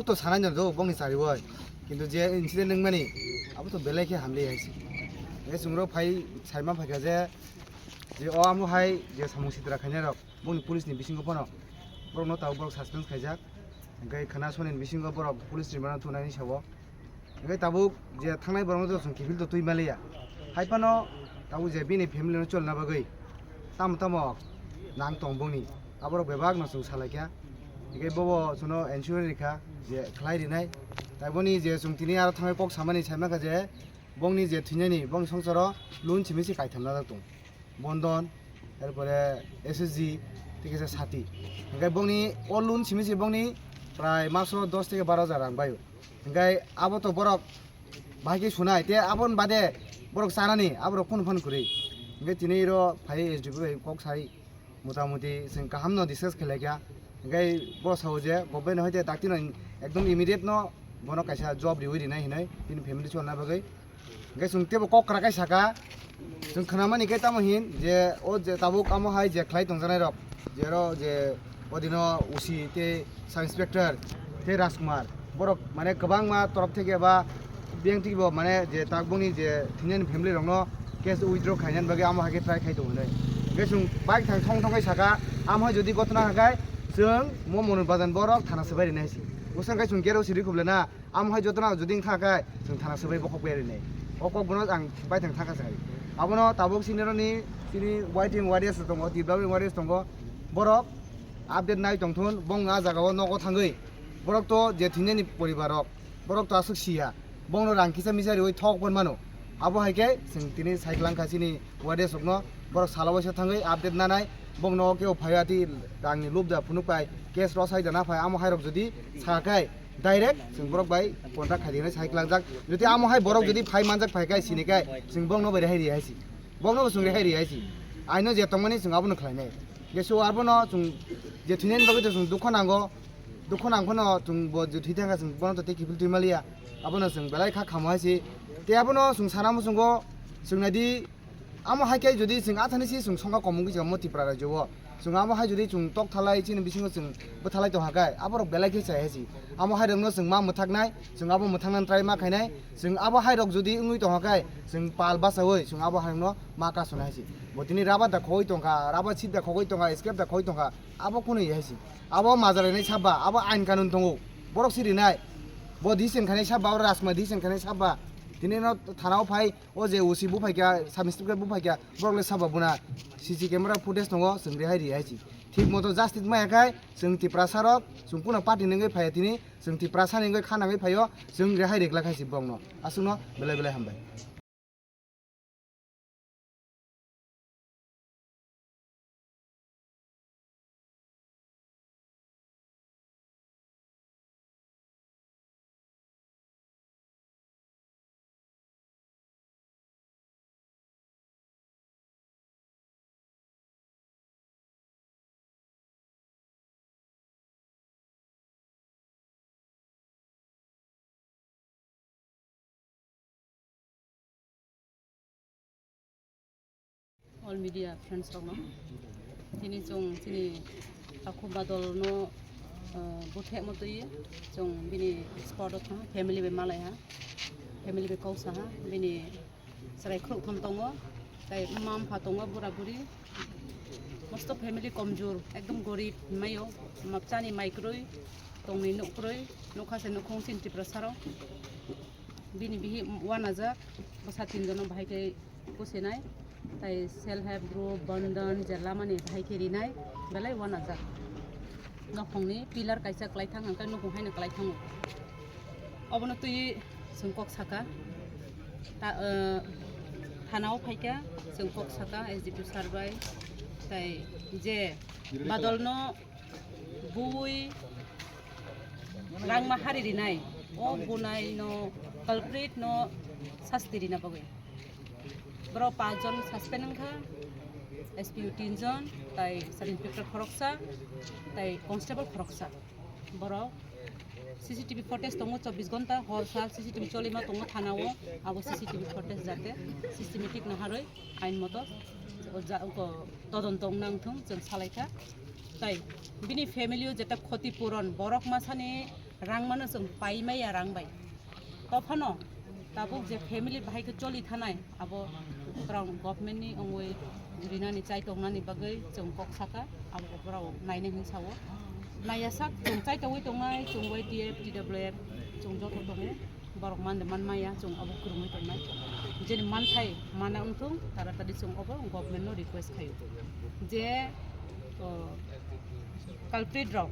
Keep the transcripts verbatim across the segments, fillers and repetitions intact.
To sanai no do bongni chariwi. Kintu je incident wngmani, abo to belai khe hamli hai se. Hingke chwng rok phai saima phaikha je, je o amo hai je samung sitra khainai rok, bongni police ni bisingo phano borokno tabuk borok suspense khaijak. Hingke khana soni ni bisingo borok police ni mano thunani sao. Hingke tabuk je thangnai borokno to chwng kiphil to twi maliya. Hai phano tabuk je bini family no cholna bagwi tamo tamo nang tong bongni, aborok bebak no chwng salaikha. Hingke bobo chwngno ensure rikha je khlai rinai. Tai boni je chwng tini aro thangwi kok samani saimankha je bongni je thwinani bongni songsaro loan simi se kaitham najak tong. Bondon, erpore S S G, tei kisa sati. Hingke bongni o loan simi se bongni prai maso dos theke baro hajar rang baio. Hingke abo to borok bahai khe sunai, te aboni bade borok chanani, aborok phone phone kwrwi. Hingke tini ro phai S D P bai kok sai, mota moti chwng kaham no discuss khlaikha. Hingke bo sao je government hoite dakti no ekdom immediate no bono kaisa job riwi rinai hinwi bini family cholna bagwi. Hingke chwng tebo kok kwrak kai saka, chwng khnamani khe tamo hin je o je tabuk amo hai je khlai tongjanai rok, je ro je odino O C tei Sub Inspector tei Rajkumar, borok mane kwbangma torop theke ba biyang theke bo mane je tabukni je thwinani family rokno case withdraw khainani bagwi amo hai khe try khai tongo hinwi. Hingke chwng bike thang thong thong kai saka, amo hai jodi gotna hwnkhe chwng mo Monu Bajan borok thana swbai rinai hai se. Bwswk khe chwng gate o siri khuble na. Amo hai jotono jodi wngkha khe chwng thana swbai bokhok bai rinai. O kok bono ang baithang thangkha se hai. Abono tabuk sini roni sini waiting warriors tongo, developing warriors tongo. Borok update nai tongthun, bong a jagao nogo thangwi. Borok to je thwinani poribar rok, borok to aswk siya. Bongno rang kisa misa riwi thok pon mano. Abo hai khe chwng tini sai kwlangkha chini warriors rokno. Borok salo waisa thangwi update nanai. Bongno kebo phaiya ti rangni lubda phunuk pai, case rosai da na phai, amo hai rok jodi sakai, direct chwng borok bai contact khai dinai sai kwlangjak. Jodi amo hai borok jodi phai manjak phai kai sini kai, chwng borokno bai rehai ri hai si. Borokno bo chwng rehai ri hai si. Aino je tongmani chwng abono khlainai. Je so abono chwng je thwinani bagwi to chwng dukho nango. Dukho nang phano chwng bo je thwi thangkha chwng bono to tei kiphil twi maliya. Abono chwng belai kha khamo hai si. Tei abono chwng sana muchungo chwng naidi. Amo hai khe jodi chwng athani si chwng songkha komung kisa mo Tripura rajyo o. Chwng amo hai jodi chwng tok thalai chini bisingo chwng bwthalai tongkha khe, aborok belai khe chai hai si. Amo hai rokno chwng ma mwthaknai, chwng abo mwthaknani try ma khainai, chwng abo hai rok jodi wngwi tongkha khe, chwng pal bachaui chwng abo hai rokno ma kasonai hai si. Bo tini rubber da khogwi tongkha, rubber sheet da khogwi tongkha, scrap da khogwi tongkha, abo kunu hai si. Abo majarainai saba, abo ain kanun tongo, borok si rinai. Bo decision khainai saba, abo Rajkumar decision khainai saba. Tini no thana o phai, o je O C buphaikha, sub inspector buphaikha, borok le saba buna C C camera footage tongo, chwng rehai ri hai si. Thik moto justice maya khai, chwng Tiprasa rok, chwng kuno party ni wngwi phaiya tini, chwng Tiprasa ni wngwi kha nangwi phaio, chwng rehai ri glak hai si borokno. Aswkno belai belai hambai. All media friends rokno tini chwng chini takhu badolno, uh, buthekma twi chwng bini spot o thang family bai malai ha, family bai kok sa ha, bini chwrai khuluk thum tongo, tai mma mpha tongo, bura buri, mosto family komjur, ekdom gorib hinmaio, mapchani mai kwrwi, tongni nuk kwrwi, nukha se nukhung chini Tiprasa rok. Bini bihi wanajak, bwsa tinjono bahai khe kusinai, tai self help group, bandhan, je lamani bahai khe rinai, belai wanajak. Nokhongni pillar kaisa kwlaithang, hwnkhai nukhung haino kwlaithango. Obono twi chwng kok saka, ta, eh, thanao phaikha, chwng kok saka S D P sir bai, tai je badolno bui rangma hari rinai, o bunai no culprit no sasti rina bagwi. Borok panch jon suspend wngkha, S P O tin jon, tai sub inspector khoroksa, tai constable khoroksa. Borok C C T V footage tongo chobbish ghonta, hor sal C C T V cholima tongo thana o, abo C C T V footage jate systematic naharwi ain moto o ja-, o todonto wng nang thung, chwng salaikha. Tai bini family o jeta khoti puron, borok masani Rang mano chwng pai maya rang bai. Tophano tabuk je family bahai khe choli thanai, abo borok government ni ongwi rinani chai tongnani bagwi chwng kok saka, abo borok nainai hin sao. Naiya sak chwng chai tongwi tongnai, chwng Y T F, T W F, chwng joto tongo. Borok mande man maya, chwng abo kwrwngwi tongnai. Jeni manthai mana wngthung, taratari chwng abo government no request khaio. Je, o, culprit rok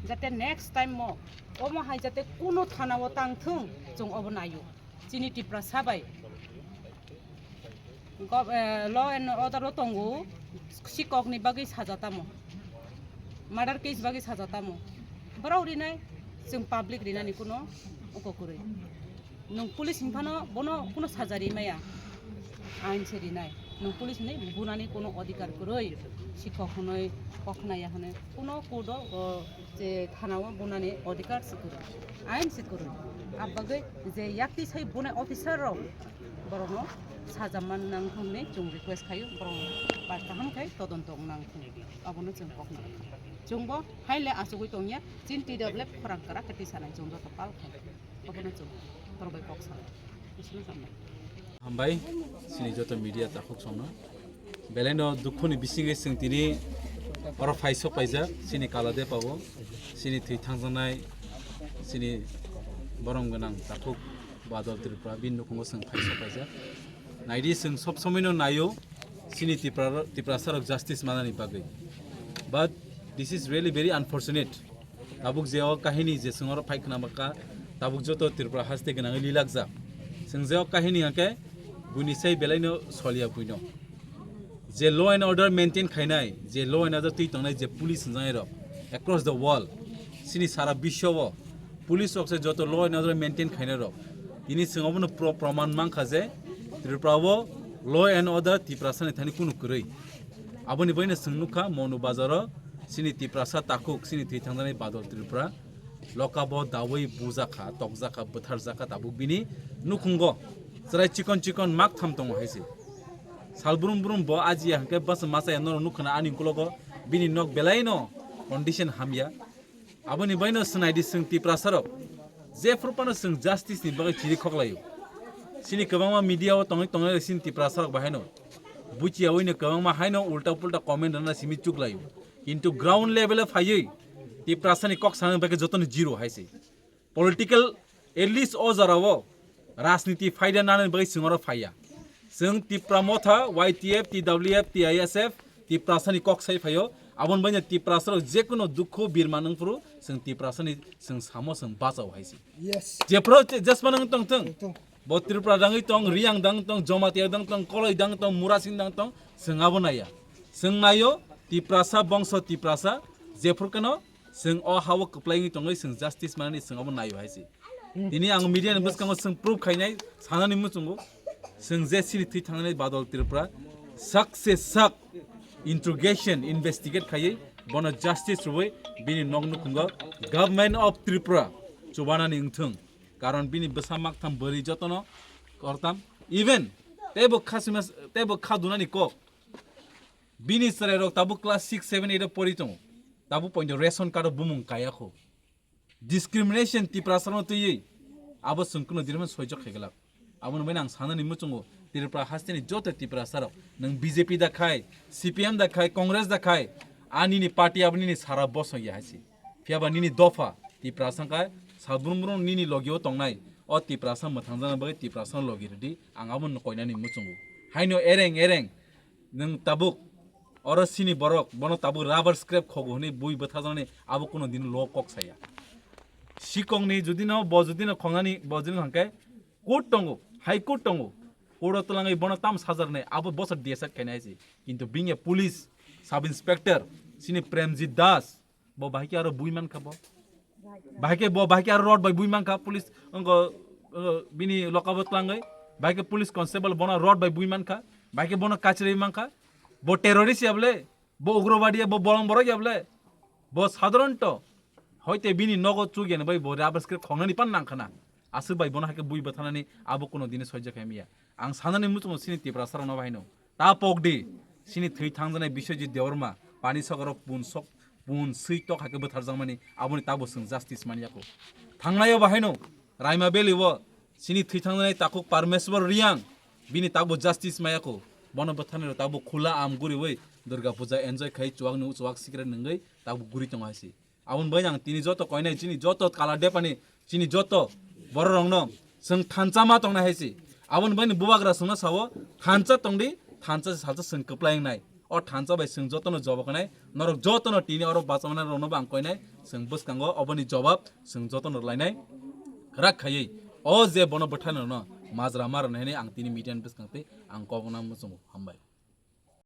jate next time mo omo hai jate kuno thana o tang thung, chwng obo naio. Chini Tiprasa bai gov-, eh, law and order o tongo, sikok ni bagwi saja tamo, murder case bagwi saja tamo, borok rinai, chwng public rinani kuno uko kwrwi. Nwng police hwnphano bono kuno saja ri maya, ain se rinai. Nwng police hwnwi bunani kuno odhikar kwrwi, sikok hwnwi, kokhnaya hwnwi, kuno court o, o, je thana o bunani odhikar se kwrwi, ain se kwrwi. Abagwi je yakti sai bunai officer rok borokno saja man nang hwnwi chwng request khaio, borok bai kaham khai todonto wng nang hwnwi abono chwng kokna. Chwngbo haile achugwi tongya, chin T W F khorang kwrak khe tisanai chwng joto pal khai. Abono chwng borok bai kok sanai. Bisingtwi hambai. Hambai, chini joto media takhuk songno. Belaino dukhuni bisingwi chwng tini oro phai sok paijak, chini Kaladepa o, chini thwi thangjaknai, chini borom gwnang takhuk Badal Tripura, bini nukhungo chwng phai sok paijak. Naidi chwng sob somoino naio, chini Tipra-, Tiprasa rok justice manani bagwi. But this is really very unfortunate. Tabuk je o kahini je chwng oro phai khna bwkha, tabuk joto Tripura haste gwnangwi lilakjak. Chwng je o kahini hwnkhe buini sai belaino soliya buino. Je law and order maintain khainai, je law and order twi tongnai je police hwnjaknai rok across the world, chini sara biswa o police rok se joto law and order maintain khainai rok. Tini chwng obono pro-, proman mankha je Tripura o law and order Tiprasa ni thani kunu kwrwi. Aboni bagwino chwng nukha Monu Bazar o chini Tiprasa takhuk, chini thwi thangjaknai Badal Tripura. Lokabo dawi bujakha, tokjakha, bwtharjakha tabuk bini nukhungo. Chwrai chikon chikon mak tham tongo hai se. Sal brum brum bo ajiya hwnkhe bwsa machaya norok nukha na ani ukologo bini nok belaino condition hamya. Aboni bagwino swnaidi chwng Tiprasa rok jephru phano chwng justice ni bagwi chiri khoklaio. Chini kwbangma media o tongwi tongnai chini Tiprasa rok bahaino buchiyawi no kwbangma haino ulta pulta comment rwna simi chuklaio. Kintu ground level o phaiwi Tiprasa ni kok sanani bagwi jotono zero hai se. Political, at least o jora o rajniti phaida nanani bagwi chwng oro phaiya. Chwng Tipra Motha, Y T F, T W F, T I S F, Tiprasa ni kok sai phaio. Aboni bagwino Tiprasa rok jekunu dukhu birma nung phuru chwng Tiprasa ni chwng samo chwng bachao hai se. Yes. Jephru je-, jesma nung tong thung. Tong thung. Bo Tripura dangwi tong, Riyang dang tong, Jamatia dang tong, Koloi dang tong, Murasing dang tong, chwng abo naiya. Chwng naio Tiprasa bongso Tiprasa, jephru keno chwng o ha-o kwplai wngwi tongwi chwng justice manani chwng abo naio hai se. Tini ang media ni bwskango chwng proof khainai sanani muchungo. Chwng je chini thwi thangnani Badal Tripura sak se sak interrogation, investigate khaiwi bono justice rwui bini nok nukhungo Government of Tripura chubanani wngthung. Karon bini bwsa maktham bwrwi jotono kortam. Even teibo kha sima, teibo kha dunani kok. Bini chwrairok tabuk class six, seven, eight o pori tongo. Tabuk poito ration card o bumung kaya kho. Discrimination Tiprasarokno twiwi abo chwng kuno diriman soijo khaiglak. Aboni bagwi ang sanani muchungo Tripura hasteni joto Tiprasarok, nwng B J P da khai, C P M da khai, Congress da khai, a nini party abo nini sara bosong ya hai se. Phiya ba nini dopha Tiprasa wngkha, sal brum brum nini logi o tongnai, o Tiprasa mwthangjakna bagwi Tiprasano logi rwdi, ang abono koinani muchungo. Haino ereng ereng nwng tabuk oro sini borok, bono tabuk rubber scrap khogo hwnwi bui bwthajaknani abo kuno dino lo kok saya. Sikongni judino bo judino khongnani bo judino hwnkhe court tongo, High Court tongo. Court o twlangwi bono tam sajaknai abo bosor D S R khainai se. Kintu bini police sub inspector sini Premjit Das, bo bahai khe aro bui mankha bo. Bahai khe bo, bahai khe aro rod bai bui mankha police, ongo, ongo bini lokabo twlangwi. Bahai khe police constable bono rod bai bui mankha. Bahai khe bono kachirwi mankha. Bo terrorist ya bole, bo ugrobadi ya, bo bolong borok ya bole. Bo sadharanto hoite bini nogo chuk ya ni bai bo rubber scrap khongnani pan nangkhana. Aswk bai bono hai khe bui bwthanani abo kuno dini soijo khe maya. Ang sanani muchungo sini Tiprasarokno bahaino. Ta pokdi, sini thwi thangjaknai Biswajit Debbarma, Pani Sagarrok pun sok, bun swi tok hai khe bwtharjakmani, aboni tabuk chwng justice manya kho. Thangnaio bahaino Raima Valley o chini thwi thangnai takhuk Parmeshwar Reang, bini tabuk justice maya kho. Bono bwtharnai rok tabuk khula am guriwi Durga Puja enjoy khai chuwak nung chuwak sikre nungwi tabuk guri tongo hai se. Aboni bai ang tini joto koinai chini joto kala depani chini joto borok rokno chwng thansa ma tongnai hai se. Aboni bai bubagra chwngno sao thansa tongdi, thansa se salsa chwng kwplai wngnai. O thansa bai chwng jotono jobo kwnai, norok jotono tini oro bachama rokno bo ang koinai, chwng bwskango oboni jobab chwng jotono lainai rak khaiwi. O je bono bwtharnai rokno majra ma rwnai hinwi ang tini media ni bwskang tei ang kok na muchungo. Hambai.